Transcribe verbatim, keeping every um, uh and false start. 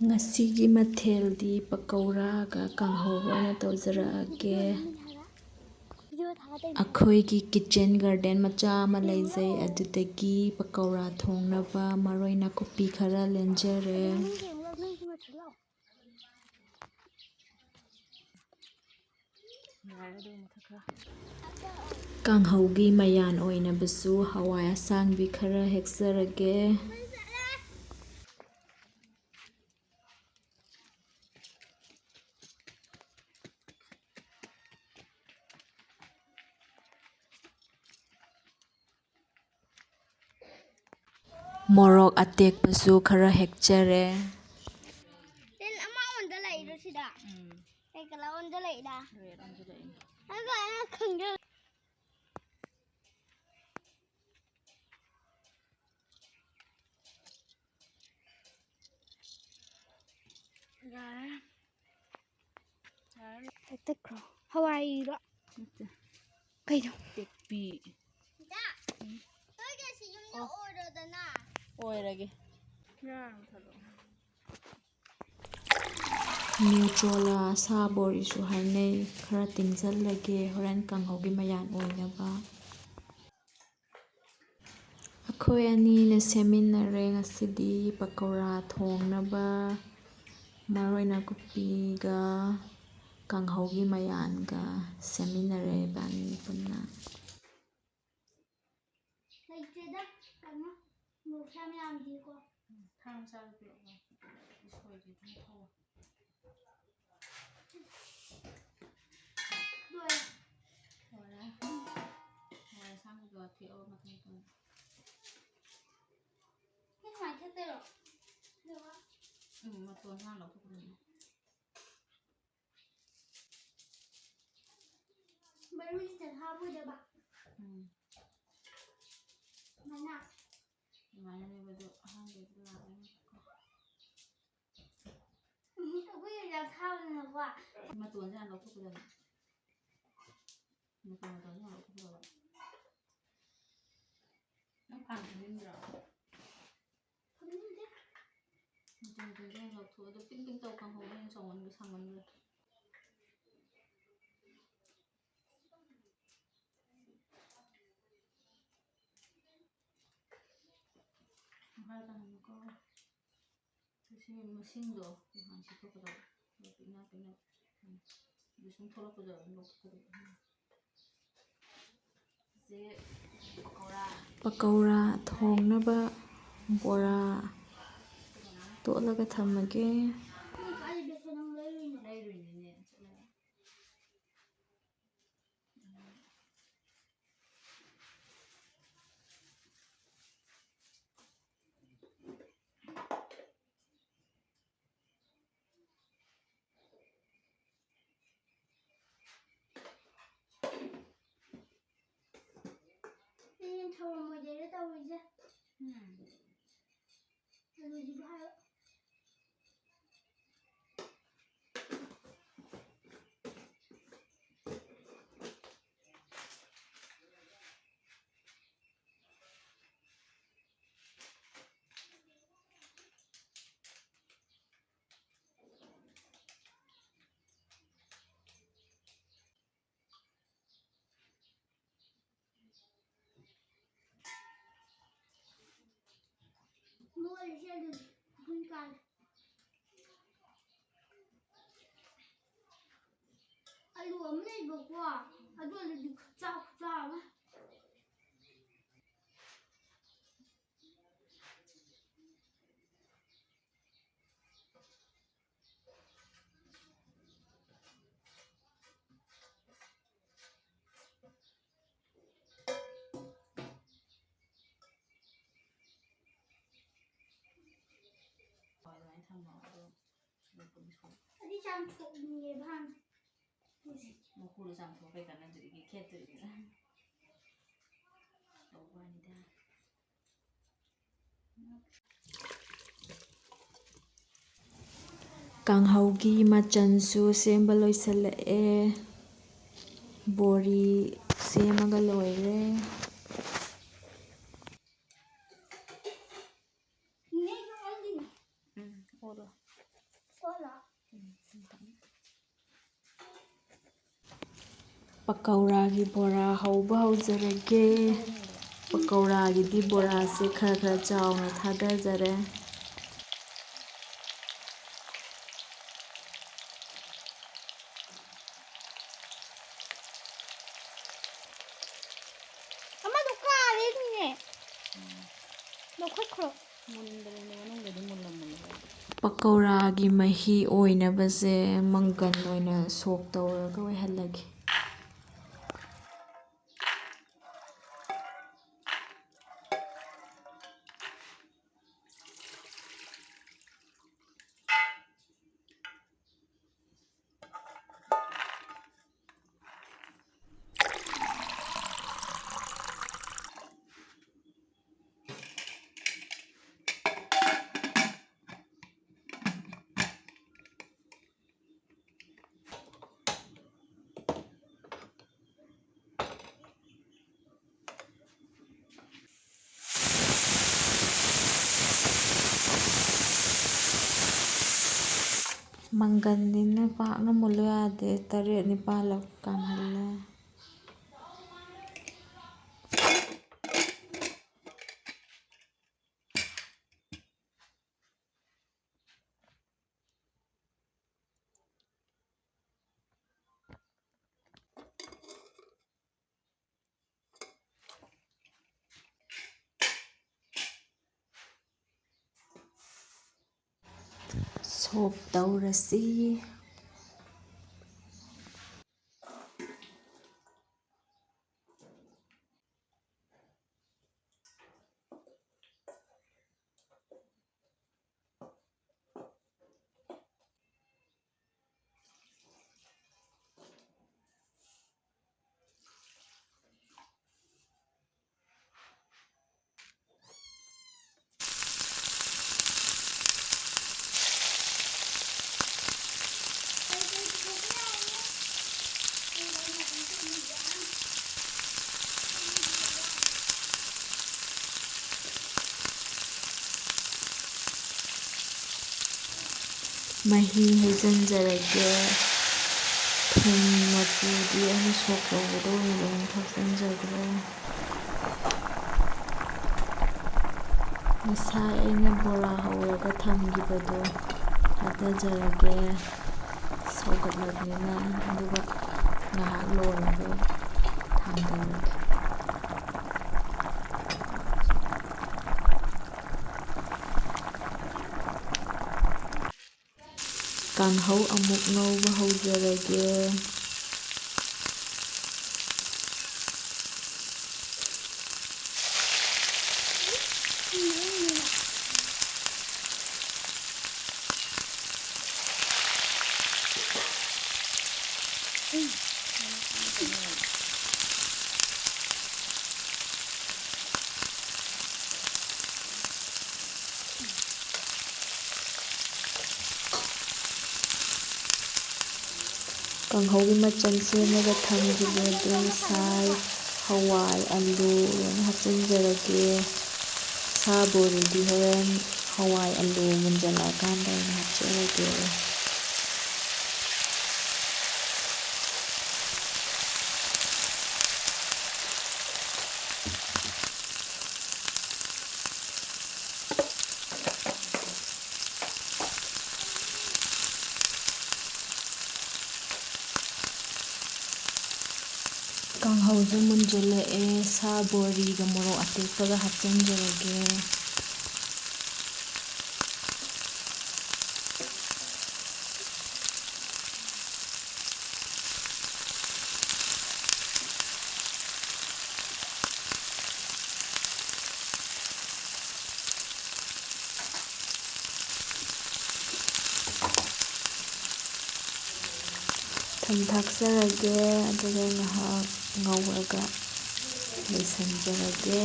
ꯉꯁꯤꯒꯤ ꯃꯊꯦꯜꯗꯤ ꯄꯀꯧꯔꯥꯒ ꯀꯥꯡꯍꯧꯒ ꯑꯣꯏꯅ ꯇꯧꯖꯔꯛꯑꯒꯦ꯫ ꯑꯩꯈꯣꯏꯒꯤ kitchen garden ꯃꯆꯥ ꯑꯃ ꯂꯩꯖꯩ, ꯑꯗꯨꯗꯒꯤ ꯄꯀꯧꯔꯥ ꯊꯣꯡꯅꯕ ꯃꯔꯣꯏ ꯅꯥꯀꯨꯞꯄꯤ ꯈꯔ ꯂꯦꯟꯖꯔꯦ꯫ ꯀꯥꯡꯍꯧꯒꯤ ꯃꯌꯥꯟ ꯑꯣꯏꯅꯕꯁꯨ ꯍꯋꯥꯏ ꯑꯁꯥꯡꯕꯤ ꯈꯔ ꯍꯦꯛꯆꯔꯒꯦ꯫ ꯃꯣꯔꯣꯛ ꯑꯇꯦꯛꯄꯁꯨ ꯈꯔ ꯍꯦꯛꯆꯔꯦ꯫ ꯇꯤꯟ ꯑꯃ ꯑꯣꯟꯁꯤꯜꯂꯛꯏꯗꯣ ꯁꯤꯗ꯫ ꯎꯝ꯫ ꯀꯩ colour ꯑꯣꯟꯁꯤꯜꯂꯛꯏꯗ? Red ꯑꯣꯟꯁꯤꯜꯂꯛꯏꯅꯦ꯫ ꯑꯗꯨꯒ ꯑꯩꯅ ꯈꯪꯗꯦ꯫ ꯌꯥꯔꯦ꯫ ꯌꯥꯔꯦ꯫ ꯇꯛꯈ꯭ꯔꯣ꯫ ꯍꯋꯥꯏꯔꯣ? ꯅꯠꯇꯦ꯫ ꯀꯩꯅꯣ? ꯇꯦꯛꯄꯤ꯫ ꯏꯆꯥ, ꯅꯣꯏꯒꯤ ꯑꯁꯤ ꯌꯨꯝꯗ ꯑꯣ꯫ ꯑꯣꯏꯔꯣꯗꯅ꯫ ꯑꯣꯏꯔꯒꯦ꯫ ꯉꯥ ꯊꯥꯗꯣꯛꯑꯣ꯫ Nutrela ꯁꯥ ꯕꯣꯔꯤꯁꯨ ꯍꯥꯏꯅꯩ꯫ ꯈꯔ ꯇꯤꯡꯁꯜꯂꯒꯦ ꯍꯣꯔꯦꯟ ꯀꯥꯡꯍꯧꯒꯤ ꯃꯌꯥꯟ ꯑꯣꯏꯅꯕ꯫ ꯑꯩꯈꯣꯏ ꯑꯅꯤꯅ ꯁꯦꯝꯃꯤꯟꯅꯔꯦ ꯉꯁꯤꯗꯤ ꯄꯀꯧꯔꯥ ꯊꯣꯡꯅꯕ ꯃꯔꯣꯏ ꯅꯥꯀꯨꯞꯄꯤꯒ ꯀꯥꯡꯍꯧꯒꯤ ꯃꯌꯥꯟꯒ ꯁꯦꯝꯃꯤꯟꯅꯔꯦ ꯏꯕꯥꯅꯤ ꯄꯨꯟꯅ꯫ ꯂꯩꯇ꯭ꯔꯦꯗ, ꯀꯩꯅꯣ, ꯃꯣꯔꯣꯛ ꯁꯥ ꯃꯌꯥꯝꯗꯤꯀꯣ꯫ ꯎꯝ, ꯊꯥꯡ ꯃꯆꯥꯗꯣ ꯄꯤꯔꯛꯑꯣ꯫ ꯁꯣꯏꯒꯦ, ꯑꯗꯨꯝ ꯊꯧꯑꯣ꯫ ꯂꯣꯏꯔꯦ꯫ ꯂꯣꯏꯔꯦ꯫ ꯍꯋꯥꯏ ꯑꯁꯥꯡꯕꯤꯗꯣ ꯊꯦꯛꯑꯣ ꯃꯇꯨꯝ ꯃꯇꯨꯝ꯫ ꯁꯤ ꯁꯨꯃꯥꯏꯅ ꯊꯦꯠꯇꯣꯏꯔꯣ? ꯑꯗꯨꯒ? ꯎꯝ, ꯃꯇꯣꯟ ꯁꯥꯡ ꯂꯧꯊꯣꯛꯀꯗꯕꯅꯤ꯫ ꯃꯔꯨꯁꯤꯗ ꯍꯥꯞꯄꯣꯏꯗꯕ꯫ ꯎꯝ꯫ ꯁꯨꯃꯥꯏꯅ꯫ ꯑꯗꯨꯃꯥꯏꯅꯅꯦꯕ ꯑꯗꯣ ꯑꯍꯥꯟꯕꯩꯗ ꯂꯥꯛꯑꯒꯀꯣ꯫ ꯎꯝ, ꯑꯩꯈꯣꯏ ꯌꯥꯝ ꯊꯥꯕꯅꯤꯅꯀꯣ꯫ ꯃꯇꯣꯟꯁꯦ ꯍꯥꯟꯅ ꯂꯧꯊꯣꯛꯀꯗꯕꯅꯤ꯫ ꯃꯇꯣꯟ ꯃꯇꯣꯟꯁꯦ ꯍꯥꯟꯅ ꯂꯧꯊꯣꯛꯀꯗꯕ꯫ ꯅꯪ ꯐꯥꯟ ꯐꯝꯅꯤꯡꯗ꯭ꯔꯣ? ꯐꯝꯅꯤꯡꯗꯦ꯫ ꯃꯇꯣꯟ ꯃꯇꯣꯟꯁꯦ ꯍꯥꯟꯅ ꯂꯧꯊꯣꯛꯑꯣ꯫ ꯑꯗꯨ ꯄꯤꯡ ꯄꯤꯡ ꯇꯧ ꯀꯥꯡꯍꯧ ꯑꯣꯏꯅ ꯆꯥꯎꯃꯟꯕ ꯁꯥꯡꯃꯟꯕ꯫ ꯃꯈꯥ ꯇꯥꯍꯟꯀꯣ꯫ ꯁꯤ ꯃꯁꯤꯡꯗꯣ ꯅꯍꯥꯟ ꯁꯤ ꯊꯣꯛꯀꯗꯕ꯫ ꯑꯗꯣ ꯄꯤꯛꯅ ꯄꯤꯛꯅ, ꯎꯝ꯫ ꯑꯗꯨ ꯁꯨꯝ ꯊꯣꯛꯂꯛꯄꯗꯣ ꯑꯗꯨꯝ ꯂꯧꯊꯣꯛꯀꯗꯕ꯫ ꯄꯀꯧꯔꯥ ꯊꯣꯡꯅꯕ ꯕꯣꯔꯥ ꯇꯣꯠꯂꯒ ꯊꯝꯃꯒꯦ꯫ ꯂꯩꯔꯨꯏꯅꯤꯅꯦ꯫ ꯑꯩꯅ ꯊꯧꯔꯝꯃꯣꯏꯗꯣꯏꯔ ꯇꯧꯔꯤꯁꯦ꯫ ꯎꯝ꯫ ꯑꯂꯨꯁꯤꯕꯨ ꯍꯥꯏꯔꯣ꯫ ꯂꯣꯏꯔꯦ ꯁꯤ ꯑꯂꯨꯁꯦ꯫ ꯒꯨꯟ ꯀꯥꯔꯦ꯫ ꯑꯂꯨ ꯑꯃ ꯂꯩꯕꯀꯣ, ꯑꯗꯨ ꯑꯂꯨꯗꯤ ꯈꯨꯆꯥꯎ ꯈꯨꯆꯥꯎ ꯑꯃ꯫ ꯑꯗꯨꯃꯥꯏꯅ ꯊꯝꯃꯣ꯫ ꯑꯗꯣ ꯑꯗꯨ ꯄꯨꯡ ꯁꯨ-, ꯑꯗꯨꯗꯤ ꯆꯥꯝꯊꯣꯛꯅꯤꯡꯉꯦꯕ ꯍꯥꯟꯅ꯫ ꯃꯀꯨꯗꯣ ꯆꯥꯝꯊꯣꯛꯄꯩ ꯀꯥꯟꯅꯗ꯭ꯔꯤꯒꯤ ꯈꯦꯠꯇ꯭ꯔꯤꯒꯤ ꯇꯧꯕ ꯋꯥꯅꯤꯗ꯫ ꯀꯥꯡꯍꯧꯒꯤ ꯃꯆꯜꯁꯨ ꯁꯦꯝꯕ ꯂꯣꯏꯁꯤꯜꯂꯛꯑꯦ꯫ ꯕꯣꯔꯤ ꯁꯦꯝꯃꯒ ꯂꯣꯏꯔꯦ꯫ ꯎꯝ, ꯑꯣꯜꯂꯣ꯫ ꯄꯀꯧꯔꯥꯒꯤ ꯕꯣꯔꯥ ꯍꯧꯕ ꯍꯧꯖꯔꯒꯦ꯫ ꯄꯀꯧꯔꯥꯒꯤꯗꯤ ꯕꯣꯔꯥꯁꯦ ꯈꯔ ꯈꯔ ꯆꯥꯎꯅ ꯊꯥꯗꯖꯔꯦ꯫ ꯑꯃꯗꯣ ꯀꯥꯔꯦꯅꯦ꯫ ꯂꯧꯈꯠꯈ꯭ꯔꯣ꯫ ꯃꯨꯟꯗ꯭ꯔꯦꯅꯦ, ꯃꯅꯨꯡꯗꯗꯤ ꯃꯨꯜꯂꯝꯃꯅꯦꯕ꯫ ꯄꯀꯧꯔꯥꯒꯤ ꯃꯍꯤ ꯑꯣꯏꯅꯕꯁꯦ ꯃꯪꯒꯟ ꯑꯣꯏꯅ ꯁꯣꯛ ꯇꯧꯔꯒ ꯑꯣꯏꯍꯜꯂꯒꯦ꯫ ꯃꯪꯒꯟꯅꯤꯅ ꯄꯥꯛꯅ ꯃꯨꯜꯂꯨ ꯌꯥꯗꯦ, ꯇꯔꯦꯠ ꯅꯤꯄꯥꯜꯂꯛ ꯀꯥꯝꯍꯜꯂꯦ꯫ ꯁꯣꯛ ꯇꯧꯔꯁꯤ꯫ ꯃꯍꯤ ꯍꯩꯖꯤꯟꯖꯔꯒꯦ꯫ ꯊꯨꯝ ꯃꯆꯨꯗꯤ ꯑꯩꯅ ꯁꯣꯛ ꯇꯧꯕꯗ ꯑꯣꯏꯅ ꯂꯣꯏꯅ ꯊꯥꯛꯆꯤꯟꯖꯈ꯭ꯔꯦ꯫ ꯉꯁꯥꯏ ꯑꯩꯅ ꯕꯣꯔꯥ ꯍꯧꯔꯒ ꯊꯝꯈꯤꯕꯗꯣ ꯊꯥꯗꯖꯔꯒꯦ꯫ ꯁꯧꯒꯠꯂꯕꯅꯤꯅ, ꯑꯗꯨꯒ ꯉꯥꯏꯍꯥꯛ ꯂꯣꯜꯂꯒ ꯊꯥꯡꯗꯔꯒꯦ꯫ ꯀꯥꯡꯍꯧ ꯑꯃꯨꯛ ꯉꯧꯕ ꯍꯧꯖꯔꯒꯦ꯫ ꯀꯥꯡꯍꯧꯒꯤ ꯃꯆꯜ ꯁꯦꯝꯃꯒ ꯊꯝꯈꯤꯕꯗꯨ ꯉꯁꯥꯏ ꯍꯋꯥꯏ, ꯑꯂꯨ ꯂꯣꯏꯅ ꯍꯥꯞꯆꯤꯟꯖꯔꯒꯦ꯫ ꯁꯥ ꯕꯣꯔꯤꯗꯤ ꯍꯣꯔꯦꯟ ꯍꯋꯥꯏ, ꯑꯂꯨ ꯃꯨꯟꯖꯜꯂꯛꯑꯀꯥꯟꯗ ꯑꯣꯏꯅ ꯍꯥꯞꯆꯔꯒꯦ꯫ ꯀꯥꯡꯍꯧꯁꯨ ꯃꯨꯟꯖꯜꯂꯛꯑꯦ꯫ ꯁꯥ ꯕꯣꯔꯤꯒ ꯃꯣꯔꯣꯛ ꯑꯇꯦꯛꯄꯒ ꯍꯥꯞꯆꯤꯟꯖꯔꯒꯦ꯫ ꯊꯨꯝ ꯊꯥꯛꯆꯔꯒꯦ, ꯑꯗꯨꯒ ꯉꯥꯏꯍꯥꯛ ꯉꯧꯔꯒ ꯂꯣꯏꯁꯤꯟꯖꯔꯒꯦ꯫